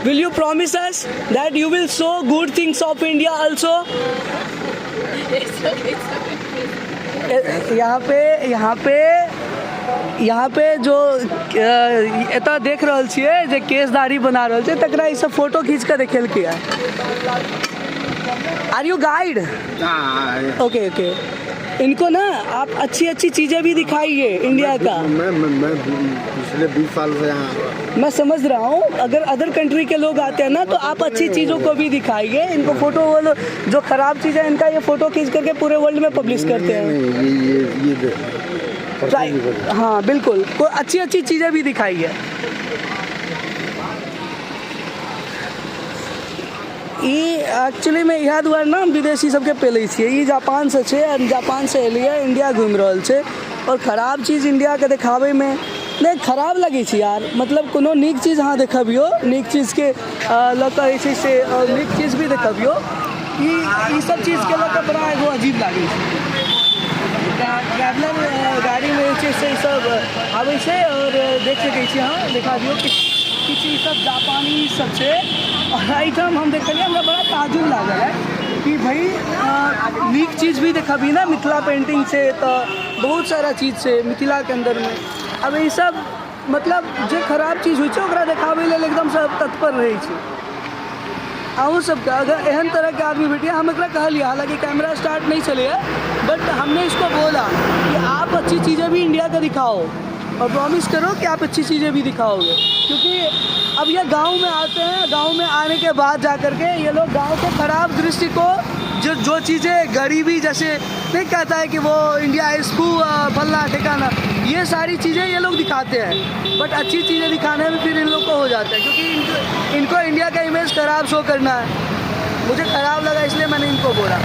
Will you promise us that you will show good things of India also? It's okay, it's okay. यहाँ पे यहाँ पे यहाँ पे जो एतऽ देख रहल छियै जे केश दाढ़ी बना रहल छै, तकरा ई सब फोटो खींच कऽ देखेलकै। Are you guide? Okay okay. इनको ना आप अच्छी अच्छी चीजें भी दिखाइए इंडिया का। मैं पिछले 20 साल से यहाँ। मैं समझ रहा हूँ, अगर अदर कंट्री के लोग आते हैं ना, तो आप अच्छी चीज़ों को भी दिखाइए इनको। फोटो वो लोग जो खराब चीज़ है, इनका ये फोटो खींच करके पूरे वर्ल्ड में पब्लिश करते हैं। नहीं, ये देख। हाँ, बिल्कुल को अच्छी अच्छी चीज़ें भी दिखाइए। ई एक्चुअलीमे इएह दुआरे ने हम विदेशी सबके पेलै छियै। ई जापानसँ छै आ जापानसँ एलैए, इंडिया घुमि रहल छै आओर खराब चीज इंडियाके देखाबैमे नहि खराब लगै छै यार। मतलब कोनो नीक चीज अहाँ देखबियौ, नीक चीजके लऽ कऽ जे छै से नीक चीज भी देखबियौ। ई ई सब चीजके लऽ कऽ बड़ा एगो अजीब लागै छै। ट्रैवलर गाड़ीमे जे छै से ई सब आबै छै आओर देख सकै छी अहाँ, देखा दियौ कि किछु ई सब जापानी सब छै। आओर एहिठाम हम देखलियै, हमरा बड़ा ताजुब लागल है कि भाई, नीक चीज भी देखबही ने, मिथिला पेंटिंग छै तऽ बहुत सारा चीज छै मिथिलाके अन्दरमे। आब ई सब मतलब जे खराब चीज होइ छै, ओकरा देखाबै लेल एकदम सब तत्पर रहै छै। अहूँ सबके अगर एहन तरहके आदमी भेटिए, हम एकरा कहलियै, हालाँकि कैमरा स्टार्ट नहीं छलैए, बट हमने इसको बोला कि आप अच्छी चीज़ें भी इंडिया का दिखाओ और प्रॉमिस करो कि आप अच्छी चीज़ें भी दिखाओगे, क्योंकि अब ये गांव में आते हैं। गांव में आने के बाद जा कर के ये लोग गांव को खराब दृष्टि को जो जो चीज़ें गरीबी जैसे नहीं कहता है कि वो इंडिया इसको फलना ठिकाना, ये सारी चीज़ें ये लोग दिखाते हैं। बट अच्छी चीज़ें दिखाने में फिर इन लोग को हो जाता है, क्योंकि इनको इनको इंडिया का इमेज खराब शो करना है। मुझे ख़राब लगा, इसलिए मैंने इनको बोला।